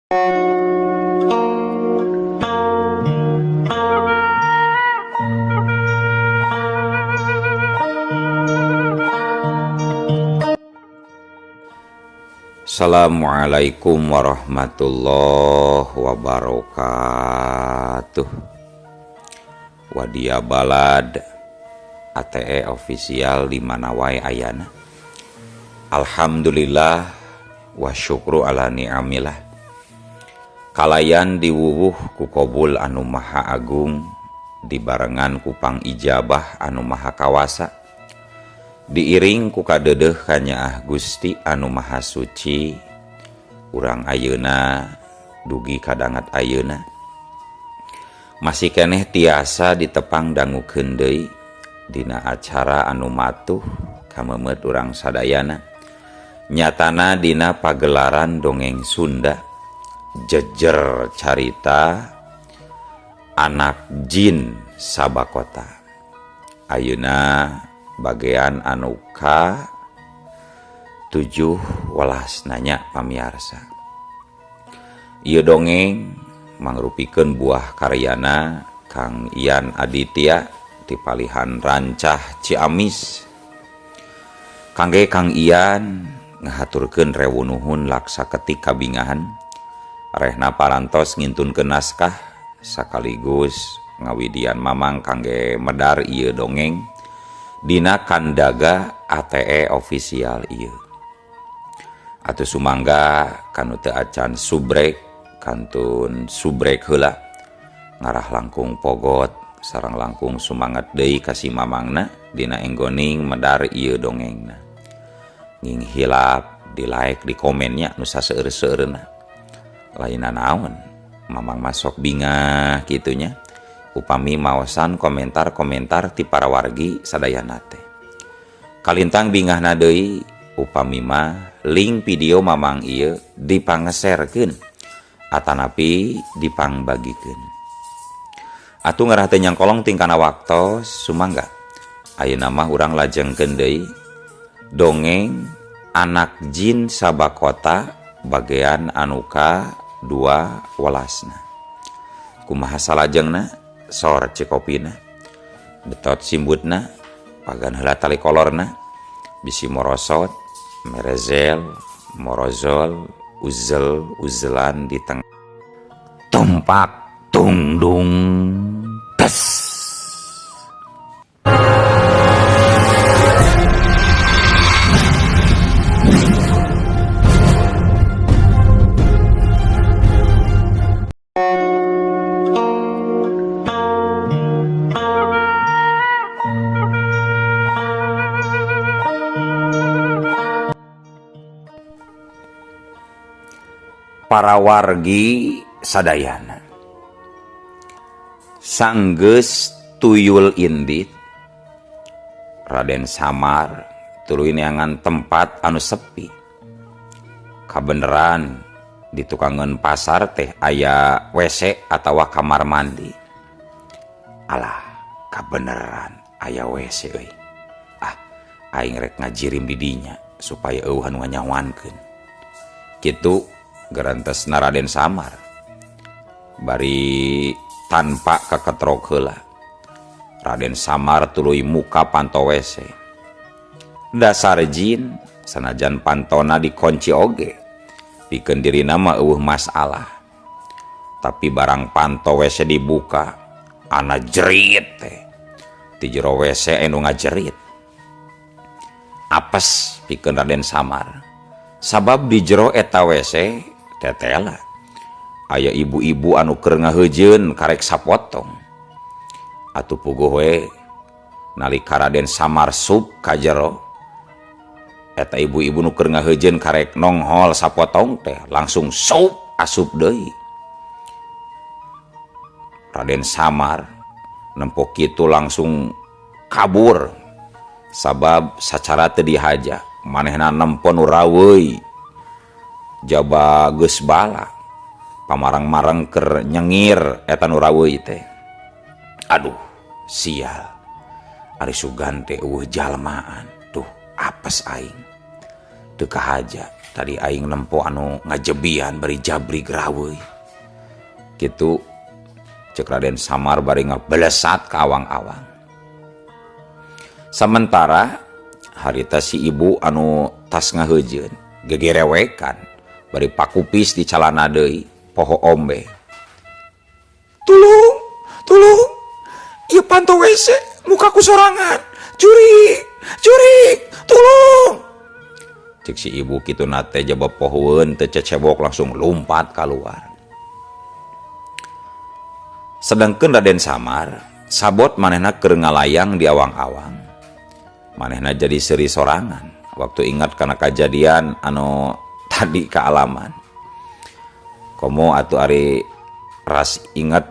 Assalamualaikum warahmatullahi wabarakatuh. Wadia Balad ATE official di mana wae ayana. Alhamdulillah wa syukru ala ni'amillah. Kalayan diwuwuh ku kobul anu maha agung, dibarengan ku pangijabah anu maha kawasa, diiring ku kadedeh kanyaah Gusti anu maha suci. Urang ayeuna dugi kadangat ayeuna masih keneh tiasa ditepang dangukeun deui dina acara anu matuh kamemet urang sadayana, nyatana dina pagelaran dongeng Sunda jejer carita anak jin Sabakota. Ayeuna bagian anu ka 7 welas nanya pamiarsa. Ieu dongeng mangrupikeun buah karyana Kang Ian Aditya ti palihan Rancah Ciamis. Kangge Kang Ian ngahaturkeun rewu nuhun laksa ketik kabingahan rehna parantos ngintunkeun naskah sakaligus ngawidian mamang kangge medar ieu dongeng dina kandaga ATE official ieu. Atuh sumangga kanu teu acan subrek kantun subrek heula ngarah langkung pogot sareng langkung sumangat deui ka si mamangna dina enggoning medar ieu dongengna. Nging hilap di like di komennya nu saseueur-seueurna. Lainna naon mamang masok bingah kitunya upami maosan komentar-komentar ti para wargi sadayana teh. Kalintang bingahna deui upami mah link video mamang ieu dipangeserkeun atanapi dipangbagikeun. Atuh ngarah teu nyangkolong tingkana waktos sumangga. Ayeuna mah urang lajengkeun deui dongeng anak jin Sabakota bagian anu ka 2 welasna. Kumaha salajengna? Sor cekopina, betot simbutna, pagan heula tali kolorna, bisi morosot, merezel, morozol, uzel, uzelan di tengah. Tumpak, tungdung, tes. Para wargi sadayana sanggeus tuyul indit Raden Samar tuluy neangan tempat anu sepi. Kabeneran di tukangeun pasar teh aya WC atawa kamar mandi. Alah, kabeneran aya WC euy. Ah, aing rek ngajirim di dinya supaya eueuh anu nganyawankeun. Kitu gerantesna Raden Samar. Bari tanpa keketrok heula Raden Samar tuluy muka panto WC. Dasar jin sanajan pantona dikunci oge pikeun dirina mah eueuh masalah. Tapi barang panto WC dibuka ana jerit teh. Ti jero WC anu ngajerit. Apes pikeun Raden Samar. Sabab di jero eta WC tetela aya ibu-ibu anu keur ngaheujeun karek sapotong. Atuh puguh we nalika Raden Samar sup ka jero eta ibu-ibu nu keur ngaheujeun karek nonghol sapotong teh langsung sup asup deui. Raden Samar nempo kitu langsung kabur sabab sacara teu dihaja manehna nempo nu raweuy jaba geus bala pamarang-marang keur nyengir eta nu raweuy teh. Aduh, sial. Ari sugan teh eueuh jalmaan. Tuh, apes aing. Teu kahaja. Tadi aing nempo anu ngajebian bari jabrig raweuy. Kitu cek Raden Samar bari ngabelesat ka awang-awang. Sementara harita si ibu anu tas ngaheujeun gegerewekan bari pakupis di calana deui poho ombe. Tulung, tulung, ieu panto WC muka ku sorangan. Jurig, jurig, tulung. Cek si ibu kitu nate jaba pohoeun teu cecebok langsung lumpat keluar. Sedangkeun Raden Samar sabot manehna keur ngalayang di awang-awang. Manehna jadi seuri sorangan waktu ingat kana kajadian anu tadi kaalaman. Komo atuh ari ras inget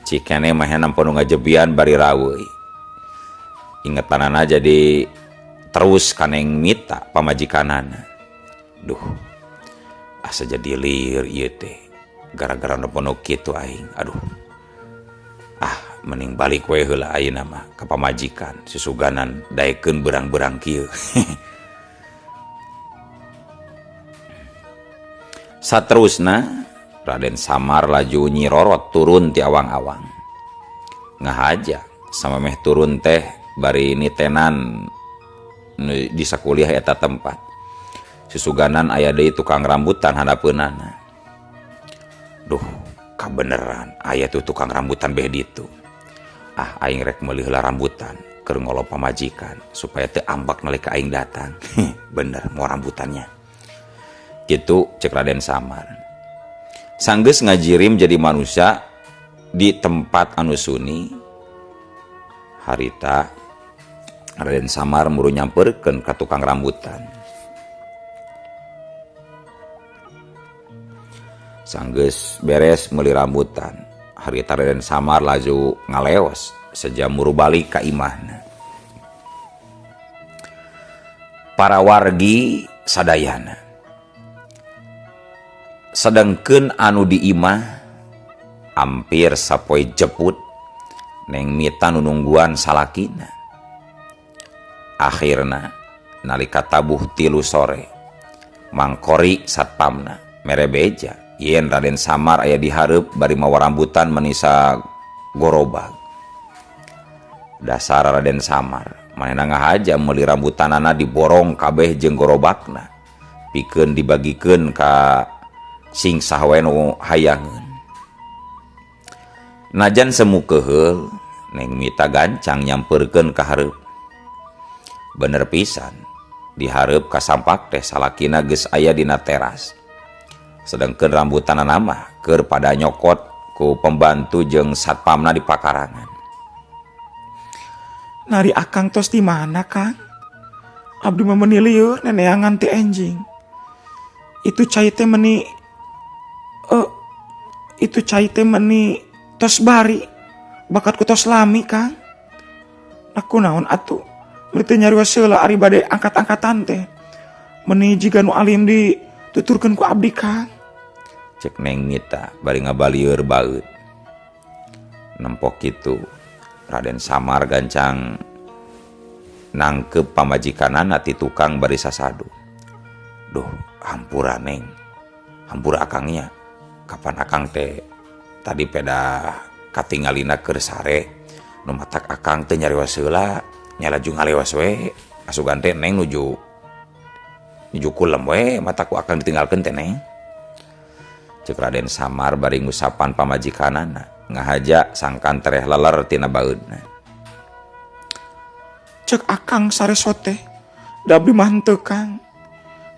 cikene manehna nempo nu ngajebian bari raweuy. Ingetanana jadi terus ka Neng Mita pamajikanana. Duh, asa jadi lieur ieu teh gara-gara nempo nu kitu aing. Aduh, ah mending balik we heula ayeuna mah ka pamajikan susuganan daekeun berang-berang kieu. Saterusna Raden Samar laju nyirorot turun ti awang-awang. Ngahaja samemeh turun teh bari nitenan di sakuliah eta tempat. Susuganan aya deui tukang rambutan handapeunana. Duh, kabeneran aya tuh tukang rambutan beh ditu. Ah, aing rek meuli heula rambutan keur ngolop pamajikan supaya teu ambak nalika aing datang. Bener mau rambutannya. Kitu cek Raden Samar. Sanggeus ngajirim jadi manusia di tempat anu suni, harita Raden Samar muru nyamperkeun ka tukang rambutan. Sanggeus beres meuli rambutan, harita Raden Samar laju ngaleos sejam muru balik ka imahna. Para wargi sadayana. Sedangkeun anu di imah hampir sapoe jeput Neng Mita nu nungguan salakina. Akhirna nalika tabuh 3 sore mangkori satpamna mere beja yen Raden Samar aya di hareup bari mawa rambutan manisa gorobag. Dasar Raden Samar manehna ngahaja meuli rambutanana diborong kabeh jeung gorobakna pikeun dibagikeun ka sing saha we nu hayangeun. Najan semu keheul Neng Mita gancang nyamperkeun ka hareup. Bener pisan di hareup kasampak teh salakina geus aya dina teras. Sedangkeun rambutanana mah keur pada nyokot ku pembantu jeung satpamna di pakarangan. Nari akang tos di mana, Kang? Abdi mah meuni lieur neneangan ti enjing. Itu cai teh meni itu cai teh meni tos bari bakat ku tos lami, Kang. Aku naon atuh? Meuni teu nyarios heula ari bade angkat-angkatan teh. Meni jiga nu alim dituturkeun ku abdi, Kang. Cek Neng Mita bari ngabalieur baeud. Nempok kitu Raden Samar gancang nangkep pamajikanana ti tukang bari sasadu. Duh, hampura Neng. Hampura akangnya. Kapan akang teh tadi peda katingalina keur sare nu matak akang teh nyarios heula nya laju ngalewas we asugan teh Neng nuju kulem we mataku akang ditinggalkeun teh Neng. Cek Raden Samar bari ngusapan pamajikanana ngahaja sangkan tereh leler tina baeudna. Cek akang sareso teh da abdi mah henteu, Kang.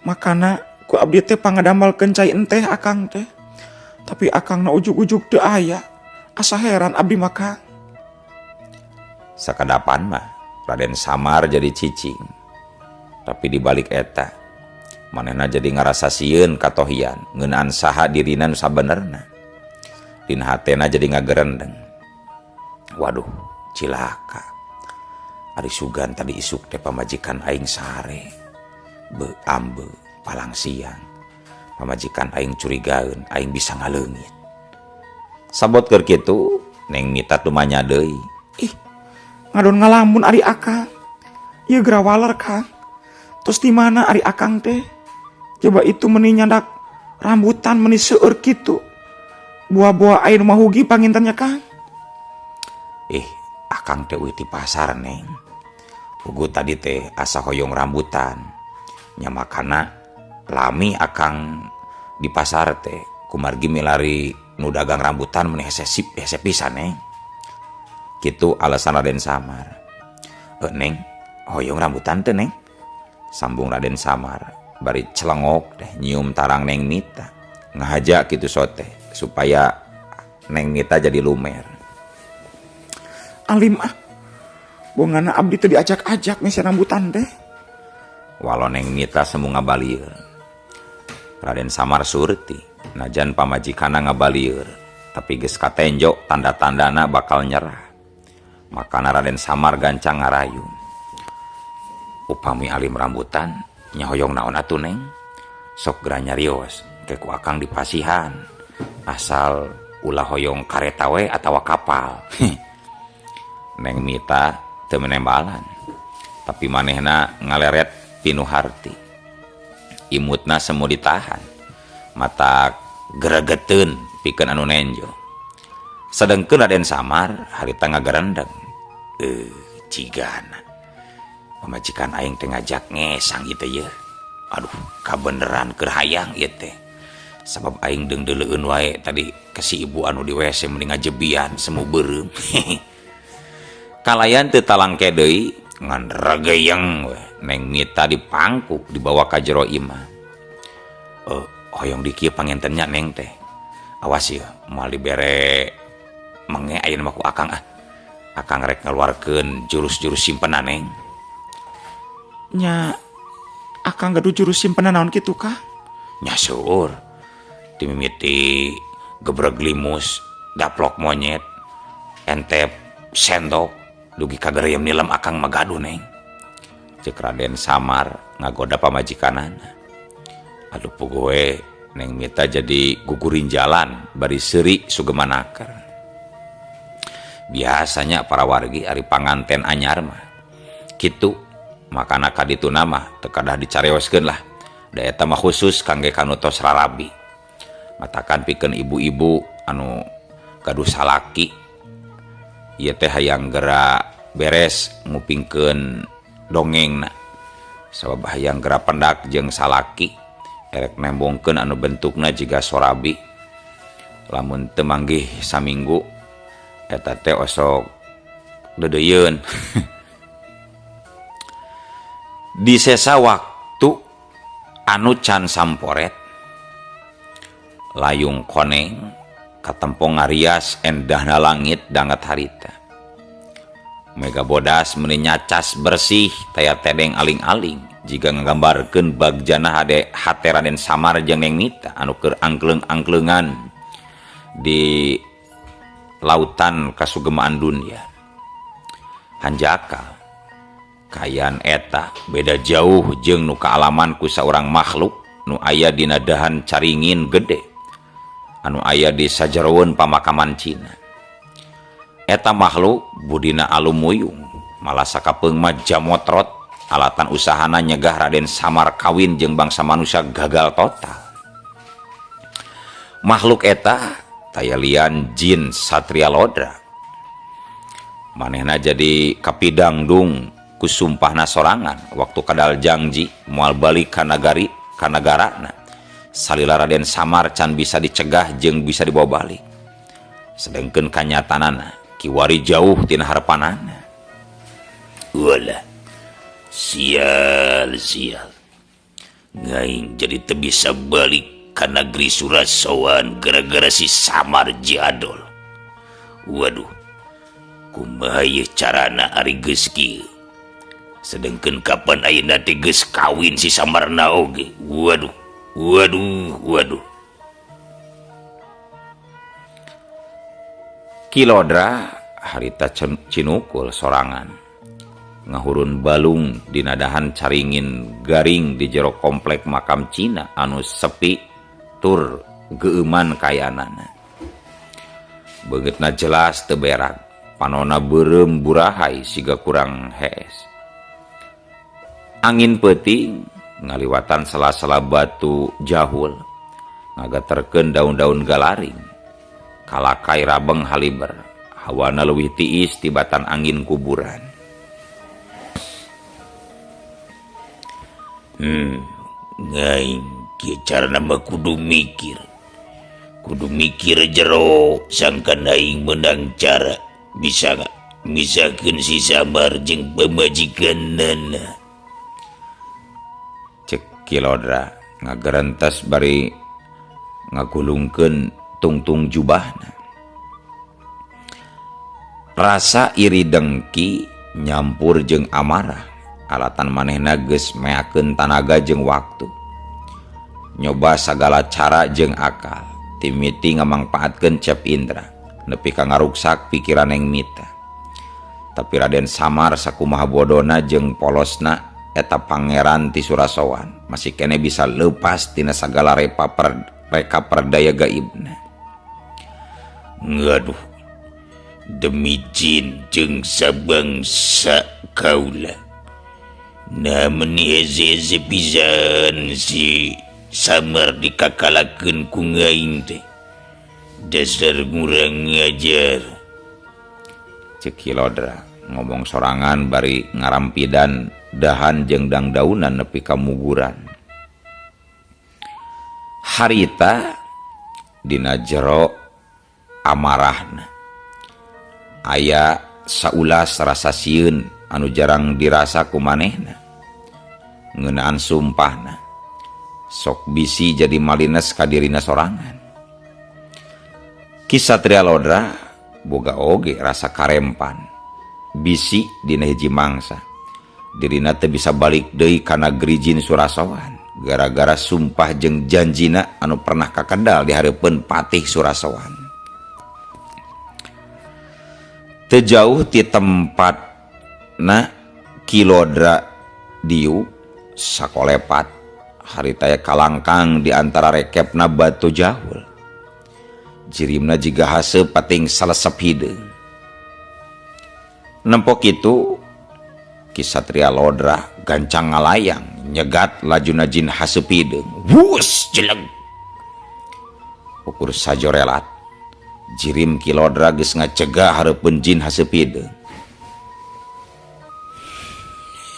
Makana ku abdi teh pangadamelkeun cai enteh akang teh. Tapi akang na ujug-ujug teu aya. Asa heran abdi mah, Kang. Sakadapan mah Raden Samar jadi cicing. Tapi dibalik eta manehna jadi ngarasa sieun katohian ngeunaan saha dirina nu sabenerna. Dina hatena jadi ngagerendeng. Waduh, cilaka. Ari sugan tadi isuk teh pamajikan aing sare. Be ambe palang siang. Pamajikan aing curigaeun aing bisa ngaleungit. Sabot keur kitu Neng Mita tumanya deui. Ih, ngadon ngalamun ari akang. Ieu gerawaler, Kang. Tos di mana ari akang teh? Coba itu meni nyandak rambutan meni seueur kitu. Buah-buah aya nu mahugi panginten nya Kang. Ih, akang teh euy ti pasar Neng. Puguh tadi teh asa hoyong rambutan. Nya makana lami akang di pasar teh kumargi milari nu dagang rambutan meni hese sip hese pisan Neng. Kitu alasan Raden Samar. Neng, hoyong rambutan teh Neng. Sambung Raden Samar bari celengok teh nyium tarang Neng Mita. Ngahaja kitu sote supaya Neng Mita jadi lumer. Alim ah. Bongana abdi teh diajak-ajak ngisi rambutan teh. Walau Neng Mita semu ngabalieur. Raden Samar surti, najan pamajikana ngabalieur, tapi geus katenjo tanda-tandana bakal nyerah. Makana Raden Samar gancang ngarayu. Upami alim rambutan, nya hoyong naon atuh Neng? Sok geura nyarios, ke ku akang dipasihan. Asal ulah hoyong kareta we atawa kapal. Neng Mita teu menembalan, tapi manehna ngaleret pinuh harti. Imutna semu ditahan, mata geregeteun pikeun anu nenjo. Sedengkeun Raden Samar harita ngagerendeng. Cigana. Pamajikan aing teh ngajak ngesang ieu teh yeuh. Aduh, kabeneran keur hayang ieu teh. Sabab aing deung-deuleueun wae tadi ke si ibu anu di WC mending ngajebian semu beureum. Kalayan teu talangke deui ngan regeyeng we. Neng Mita dipangku dibawa ka jero imah. Hoyong di kieu panginten nya Neng teh. Awas ieu moal dibere menge ayeuna mah ku akang ah. Akang rek ngaluarkeun jurus-jurus simpenan Neng. Nya akang gaduh jurus simpenan naon kitu kah? Nya seueur. Dimimiti gebreg limus, daplok monyet, entep sendok, dugi ka geriem nilem akang mah gaduh Neng. Ceuk Raden Samar ngagoda pamajikanana. Aduh puguh we Neng Mita jadi gugurin jalan bari seuri sugeman naker. Biasanya para wargi ari panganten anyar mah kitu, makana kadituna mah teu kadah dicareoskeun lah. Da eta mah khusus kangge kanu tos rarabi. Matakan pikeun ibu-ibu anu gaduh salaki ieu teh hayang gera beres ngupingkeun dongengna. Sabab hayang gera pendak jeung salaki erek nembongkeun anu bentukna jiga sorabi. Lamun teu manggih saminggu eta teh osok deudeuyeun. Di sesa waktu anu can samporet layung koneng katempong ngarias endahna langit danget harita. Mega bodas meni nyacas bersih taya tedeng aling-aling jiga ngagambarkeun bagjana hade hate Raden Samar jeung Neng Mita anu keur angkleng-angklengan di lautan kasugemaan dunia. Hanjakal kayan eta beda jauh jeung nu kaalaman ku saurang makhluk nu aya dina dahan caringin gede anu aya di sajeroeun pamakaman Cina. Eta makhluk budina alumuyung malah sakapeung mah jamotrot alatan usahana nyegah Raden Samar kawin jeung bangsa manusia gagal total. Makhluk eta taya lian jin Satria Lodra. Manehna jadi kapidangdung ku sumpahna sorangan waktu kadal jangji moal balik ka nagari ka nagarana. Salila Raden Samar can bisa dicegah jeung bisa dibawa balik. Sedengkeun kanyatanana kiwari jauh tina harepanana. Walah, sial sial. Ngaing jadi teu bisa balik ka negeri Surasowan gara-gara si Samar jadol. Waduh, kumaha ieu carana ari geus kieu? Sedengkeun kapan ayeuna teh geus kawin si Samarna oge. Waduh, waduh, waduh. Kilodra harita cinukul sorangan ngahurun balung dina dahan caringin garing di jero komplek makam Cina anu sepi tur geueuman kayanana. Beungeutna jelas teu berak, panona beureum burahai siga kurang hees. Angin peuting Ngaliwatan sela-sela batu jahul, ngagaterkeun daun-daun galaring. Kalakai rabeng haliber, hawana leuwih tiis tibatan angin kuburan. Ngaing kieu carana mah kudu mikir. Kudu mikir jero sangkan aing menang cara bisa misakeun si Samar jeung pamajikanna. Cek Ki Lodra ngagerentes bari ngagulungkeun tungtung jubahna. Rasa iri dengki nyampur jeung amarah, alatan manehna geus meakeun tanaga jeung waktu. Nyoba sagala cara jeung akal, timiti ngamangpaatkeun Cep Indra, nepi ka ngaruksak pikiran Neng Mita. Tapi Raden Samar sakumaha bodona jeung polosna eta pangeran ti Surasowan masih kene bisa lepas tina sagala reka perdaya gaibna. Ngaduh, demi jin jeung sabangsa kaula. Nah meni heze-heze pisan si Samar dikakalakeun ku ngaing teh. Dasar ngurang ngajar. Cek Ki Lodra ngomong sorangan bari ngarampidan dahan jeung dangdaunan nepi ka muguran. Harita dina jero amarahna aya saulas rasa sieun anu jarang dirasa ku manehna. Ngeunaan sumpahna sok bisi jadi malines ka dirina sorangan. Ki Satria Lodra boga oge rasa karempan bisi dina hiji mangsa. Dirina teu bisa balik deui ka nagri jin Surasowan gara-gara sumpah jeung janjina anu pernah kakedal di hareupeun Patih Surasowan. Teu jauh ti tempatna Ki Lodra diuk sakolepat harita aya kalangkang di antara rekepna batu jahul. Jirimna jiga haseup pating salesep hideung. Nempo kitu Ki Satria Lodra gancang ngalayang nyegat lajuna jin haseup hideung. Wus jeleng. Ukur sajorelat jirim Ki Lodra geus ngacegah hareupeun jin haseup hideung.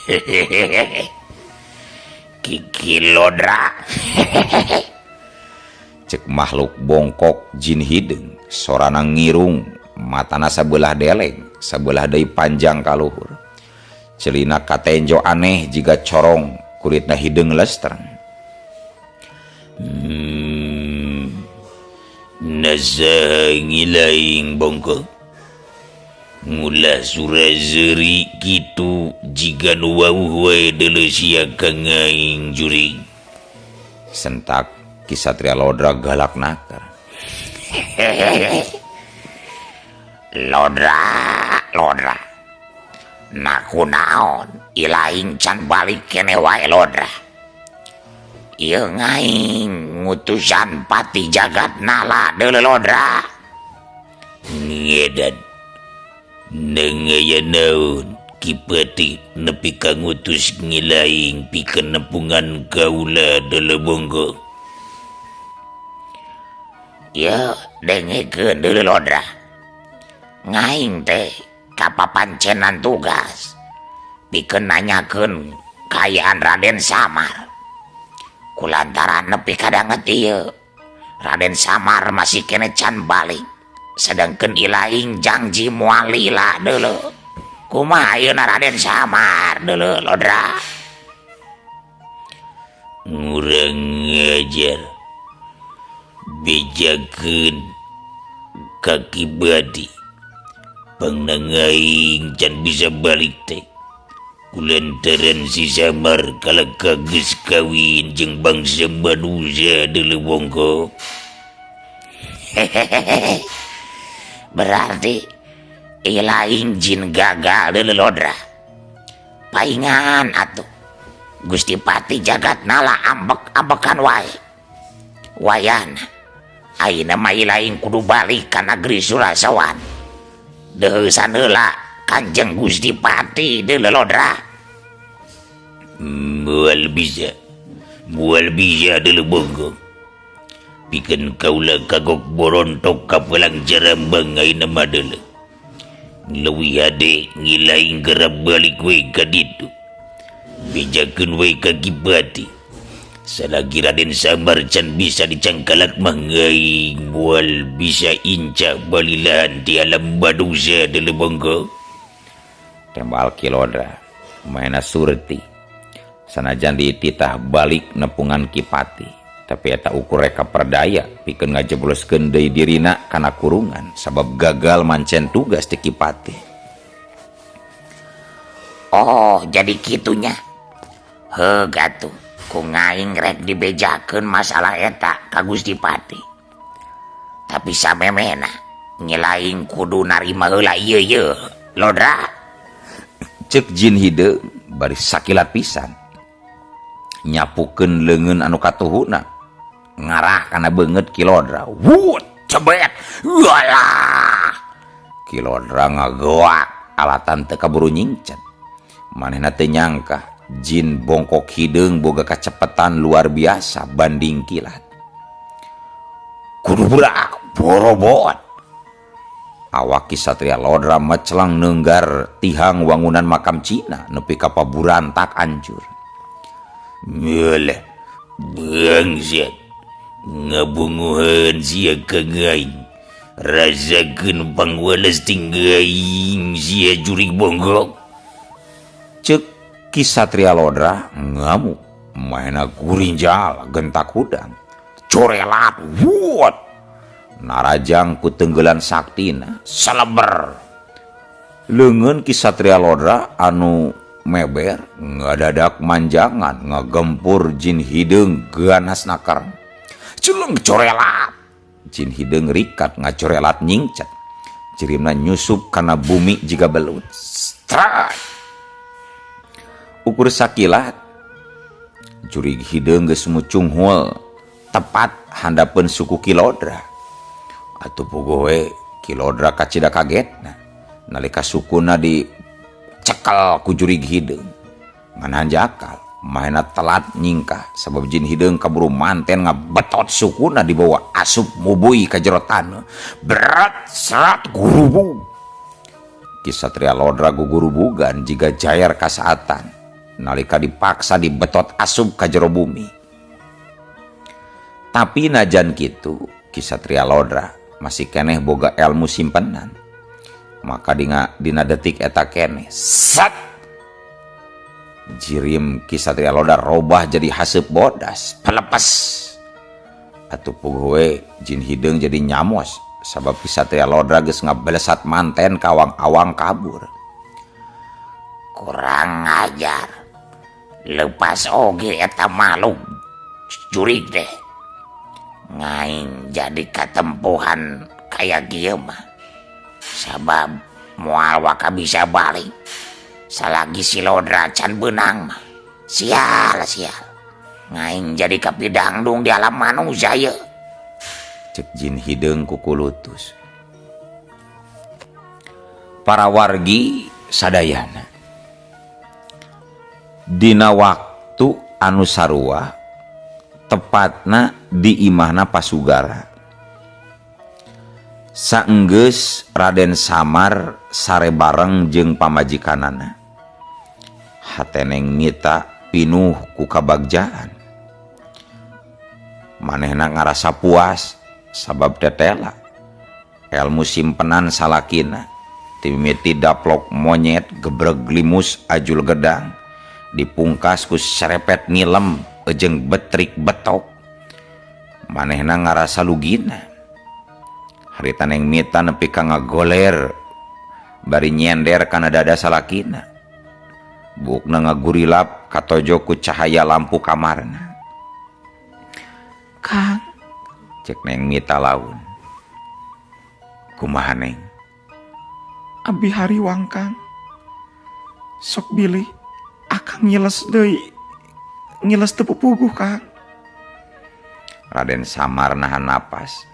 Hehehe. Ki Lodra. Cek makhluk bongkok jin hideung sorana ngirung matana sabelah deleng sabelah deui panjang ka luhur. Celina katenjo aneh jiga corong kulitna hideung leustreng. Nasaha ngilaing bongkok ngulah surazeuri kitu jiga nu wawuh wae deuleu sia ka ngaing jurig. Sentak Ki Satria Lodra galak nakar. Lodra, Lodra. Naku naon ilaing can balik kene wae Lodra. Ieu ngaing ngutusan Patih Jagat Nala deuleu Lodra. Ngedan. Neung aya naon Ki Patih nepi ka ngutus ngilaing pikeun nepungan kaula deuleu bongko. Ieu dengekeun deuleu Lodra. Ngaing teh kapapancenan tugas pikeun nanyakeun kaayaan Raden Samar. Kulantaran nepi kadanget ieu Raden Samar masih kene can balik. Sedangkeun ilaing jangji moal lila deuleu. Kumaha ayeuna Raden Samar deuleu Lodra? Ngurang ngajar. Bejakeun ka Ki Badi. Pangnangaing can bisa balik teh. Kulantaran si Samar kalaka geus kawin jeung bangsa manusia deuleu bongkok. Hehehe. Berarti ilaing jin gagal deuleu Lodra. Paingan atuh. Gusti Patih Jagat Nala ambek-ambekan wae. Wayana ayeuna mah ilaing kudu balik ka nagri Surasowan. Deuheusan heula Kanjeng Gusti Patih deuleu Lodra. Moal bisa. Moal bisa deuleu bongkok. Pikeun kaula kagok borontok ka Palang Jarambang ayeuna mah deuleu. Leuwih hade ngilaing geura balik we ka ditu. Bejakeun we ka Ki Pati. Salagi Raden Samar can bisa dicangkalak mah aing moal bisa incak balilahan ti alam manusia deuleu bongkok. Tembal Ki Lodra maena surti. Sanajan dititah balik nepungan Ki Pati, tapi eta ukur reka perdaya pikeun ngajebloskeun deui dirina kana kurungan sabab gagal mancen tugas ti Ki Pati. Oh, jadi kitunya. Heuh atuh, ku ngaing rek dibejakeun masalah eta ka Gusti Pati. Tapi samemehna nyilaing kudu narima heula ieu ye, Lodra. Cek jin hideung bari sakilat pisan. Nyapukeun leungeun anu katuhuna ngarah kana beungeut Ki Lodra. Wut, cebet. Walah. Ki Lodra ngagoak alatan teu kaburu nyingcet. Manehna teu nyangka jin bongkok hideung boga kacepetan luar biasa banding kilat. Kudu burak borobot. Awak Ki Satria Lodra mecelang neunggar tihang wangunan makam Cina nepi ka paburantak hancur. Meuleh bangsat ngabunguhan sia ka aing. Rasakeun pangwales tinggaing sia jurig bongkok. Cek Ki Satria Lodra ngamuk maena gurinjal gentak hudang. Corelat wut. Narajang ku tenggelan saktina seleber. Leungeun Ki Satria Lodra anu meber ngadadak manjangan ngagempur jin hideung ganas nakar. Celeng corelat. Jin hideung rikat ngacorelat nyingcet. Jirimna nyusup kana bumi jiga belut. Strat. Ukur sakilat jurig hideung geus mucunghul tepat handapeun suku Ki Lodra. Atuh puguh we Ki Lodra kacida kagetna nalika sukuna dicekel ku jurig hideung. Ngan hanjakal mahena telat nyingkah sabab jin hideung kaburu manten ngabetot sukuna dibawa asup mubui ka jero taneuh. Berat serat gurubug. Ki Satria Lodra gugurubugan jiga jair kasaatan nalika dipaksa dibetot asup ka jero bumi. Tapi najan kitu Ki Satria Lodra masih keneh boga elmu simpenan. Maka dina detik eta keneh sat jirim Ki Satria Lodra robah jadi haseup bodas pelepas. Atuh puguh we jin hideung jadi nyamos sabab Ki Satria Lodra geus ngabelesat manten kawang-awang kabur. Kurang ajar. Lepas oge eta makhluk jurig deh. Ngaing jadi katempuhan kaya kieu mah. Sabab moal waka bisa balik. Salagi si Lodra can beunang mah. Sial sial. Ngaing jadi kapidangdung di alam manusia ye. Cek jin hideung kukulutus. Para wargi sadayana. Dina waktu anu sarua tepatna di imahna Pasugara. Saenggeus Raden Samar sare bareng jeung pamajikanana. Hateneng Mita pinuh ku kabagjaan. Manehna ngarasa puas sabab tetela elmu simpenan salakina timimiti daplok monyet gebreg limus ajul gedang dipungkas ku serepet nilem jeung betrik betok. Manehna ngarasa lugina. Harita Neng Mita nepi ka ngagoler bari nyender kana dada salakina. Buukna ngagurilap katojo ku cahaya lampu kamarna. Kang, cek Neng Mita laun. Kumaha Neng? Abi hariwang Kang. Sok bilih akang ngiles deui. Ngiles teu pupuguh Kang. Raden Samar nahan napas.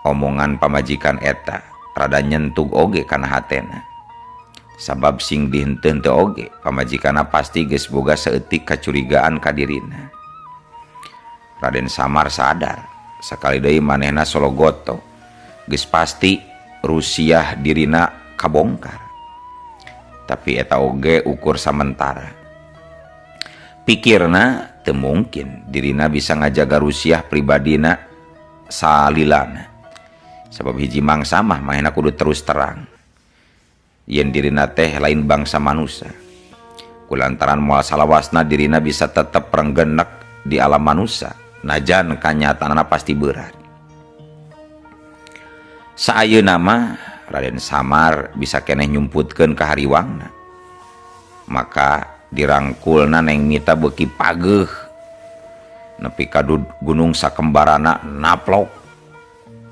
Omongan pamajikan eta rada nyentug oge kana hatena. Sabab sing dihenteu teu oge pamajikanna pasti geus boga saeutik kacurigaan ka dirina. Raden Samar sadar sakali deui manehna sologoto geus pasti Rusiah dirina kabongkar. Tapi eta oge ukur samentara. Pikirna teu mungkin dirina bisa ngajaga Rusiah pribadina salilana. Sabab hiji mangsa mah manehna kudu terus terang. Yen dirina teh lain bangsa manusia. Kulantaran moal salawasna dirina bisa tetep renggenek di alam manusia, najan kanyataanna pasti berat. Saayuna mah Raden Samar bisa keneh nyumputkeun ka hariwangna. Maka dirangkulna Neng Mita beuki pageuh nepi ka gunung sakembarana naplok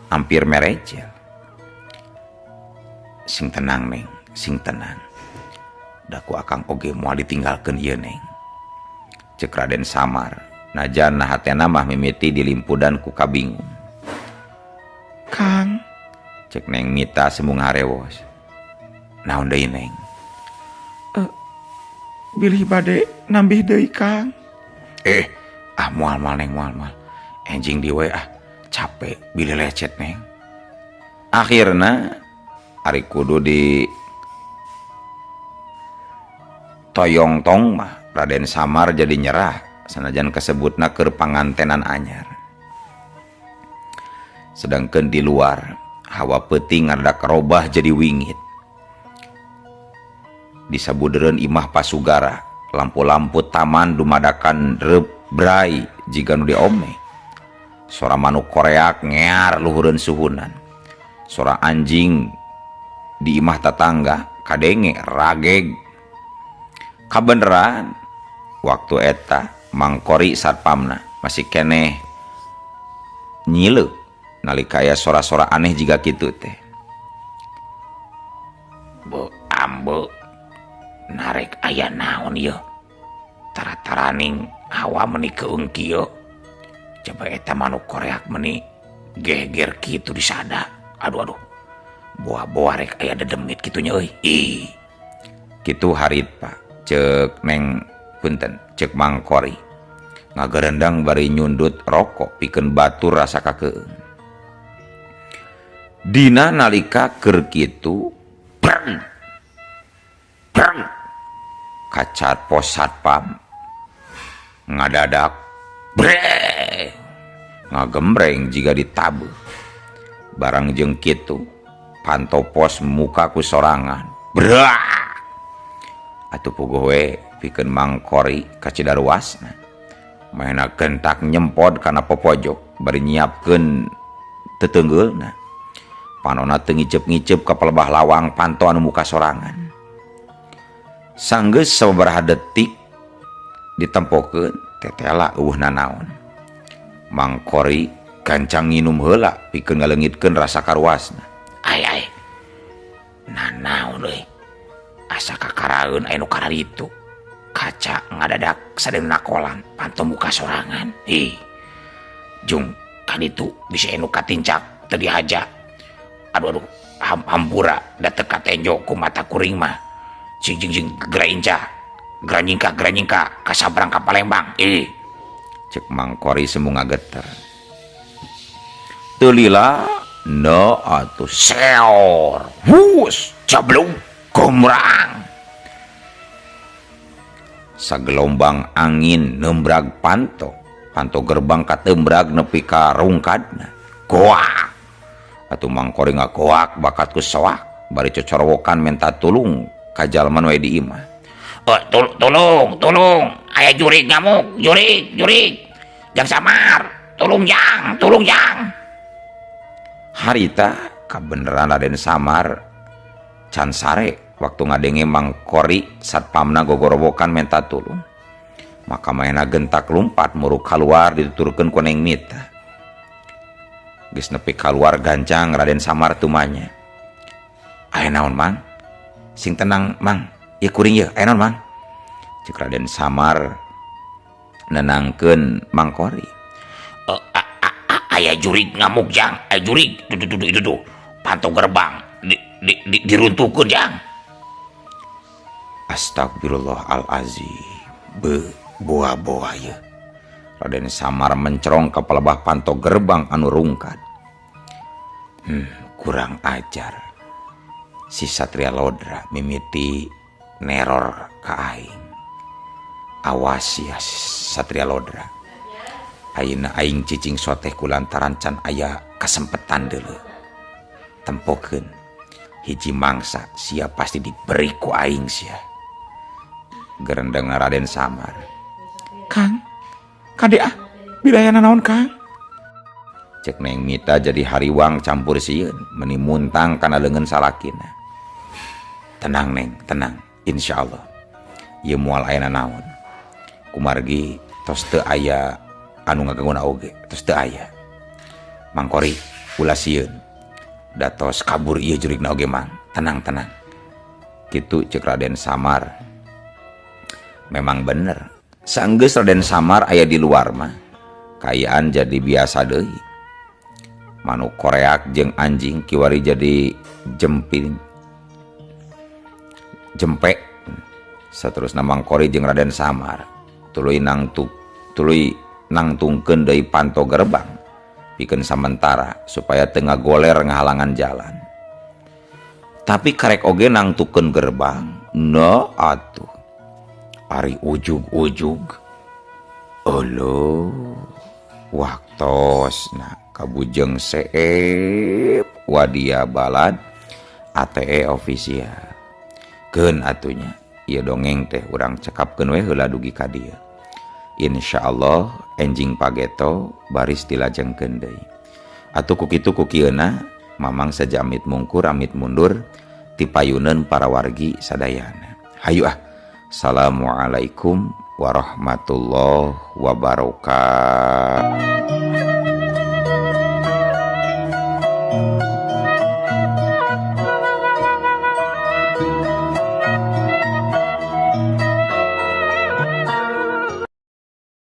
hampir merecel. Sing tenang Neng, sing tenang. Da ku akang oge moal ditinggalkeun ieu Neng. Ceuk Raden Samar, najan hatena mah mimiti dilimpudan ku kabingung. Kang, cek Neng Mita sembung harewos. Naon deui Neng? Bilih bade nambih deui Kang. Ah moal-moal Neng, moal-moal. Enjing di we ah, capek bilih lecet Neng. Akhirna ari kudu di toyong-tong mah Raden Samar jadi nyerah sanajan kasebutna keur pangantenan anyar. Sedangkan di luar hawa peuting ngadadak robah jadi wingit. Di sabudeureun imah pasugara, lampu-lampu taman dumadakan rebrai jiga nu diome. Sora manuk koreak ngear luhureun suhunan. Sora anjing di imah tatangga kadenge rageg. Kabeneran waktu eta Mangkori satpamna masih keneh nyileuk nalika aya sora-sora aneh jiga kitu teh. Be ambe narek aya naon ieu? Tara-taraning hawa meuni keung kieu. Coba eta manuk koreak meuni geger kitu disada. Aduh aduh. Boa-boa rek aya dedemit kitu nya euy. Ih. Kitu harit Pak. Ceuk Neng punten, ceuk Mangkori. Ngagerendang bari nyundut rokok pikeun batur rasa kakeung. Dina nalika keur kitu breng breng kacat pos satpam ngadadak bre ngagembreng jiga ditabeuh. Barang jeung kitu panto pos muka ku sorangan brak atuh puguh we pikeun Mangkori ka Cidaruasna. Maena gentak nyempod kana popojok bari nyiapkeun teteunggeulna. Panona teu ngiceup-ngiceup ka palebah lawang panto anu muka sorangan. Sanggeus sababaraha detik ditempokeun tetela eueuh nanaon. Mangkori gancang nginum heula pikeun ngaleungitkeun rasa karuasna. Ai ai. Nanaon euy. Asa kakaraeun aya nu kararitu. Kaca ngadadak sadeuna kolam panto muka sorangan. Ih. Jung kaditu bisa anu katincak teu dihaja. Aduh aduh, hampura da teu katenjo ku mata kuring mah. Sing jing jing gerainca, geranyingka geranyingka kasabrang ka Palembang. Ih. Cek Mangkori sembung ngageter. Teu lila no atuh seor. Hus, jablung gomrang. Sagelombang angin nembrag panto, panto gerbang katembrag nepi ka rungkadna. Goak. Atuh Mangkori ngagoak bakat ku soak bari cocorowokan menta tulung ka jalma nu aya di imah. Oh, tolong, tolong, aya jurig ngamuk, jurig, jurig. Jang Samar, tolong jang, tolong jang. Harita kabeneran Raden Samar can sare waktu ngadenge Mangkori satpamna gogorowokan menta tulung. Maka manehna gentak lumpat muruk kaluar dituturkeun ku Neng Mita. Geus nepi kaluar gancang Raden Samar tumanya. Aya naon Mang? Sing tenang Mang, ieu kuring ieu, aya naon Mang? Ceuk Raden Samar nenangkeun Mangkori. Aya jurig ngamuk jang, aya jurig, duh, duh, duh, duh, duh. Panto gerbang diruntuhkeun jang. Astagfirullahalazim. Be boa-boa ye. Raden Samar mencerong ka palebah panto gerbang anu rungkad. Kurang ajar. Si Satria Lodra mimiti neror ka aing. Awas ya Satria Lodra. Ayeuna aing cicing soteh kulantaran can aya kasempetan deuleu. Tempokeun hiji mangsa sia pasti diberi ku aing sia. Gerendeng Raden Samar. Kang, kade ah, bidayana naon Kang? Cek Neng Mita jadi hariwang campur sieun meni muntang kana leungeun salakina. Tenang Neng, tenang, insyaallah. Ieu moal aya naon. Kumargi tos teu aya anu ngagangguan oge, tos teu aya. Mangkori ulah sieun. Da tos kabur ieu jurigna oge Mang. Tenang, tenang. Kitu cek Raden Samar. Memang bener. Sanggeus Raden Samar aya di luar mah, kaayaan jadi biasa deui. Manuk koreak jeung anjing kiwari jadi jemping jempe. Saterusna Mangkori jeung Raden Samar tuluy nangtungkeun deui panto gerbang pikeun samentara supaya teu ngagoler ngahalangan jalan. Tapi karek oge nangtukeun gerbang, no atuh. Ari ujug-ujug. Elo waktosna kabujeng seep wadia balad ATE official. Keun atunya ieu dongeng teh urang cekapkeun we heula dugi ka dieu. Insyaallah enjing pageto baris dilajengkeun deui. Atuh ku kitu ku kieuna Mamang saja amit mungkur amit mundur tipayuneun para wargi sadayana. Hayu ah. Assalamualaikum warahmatullahi wabarakatuh.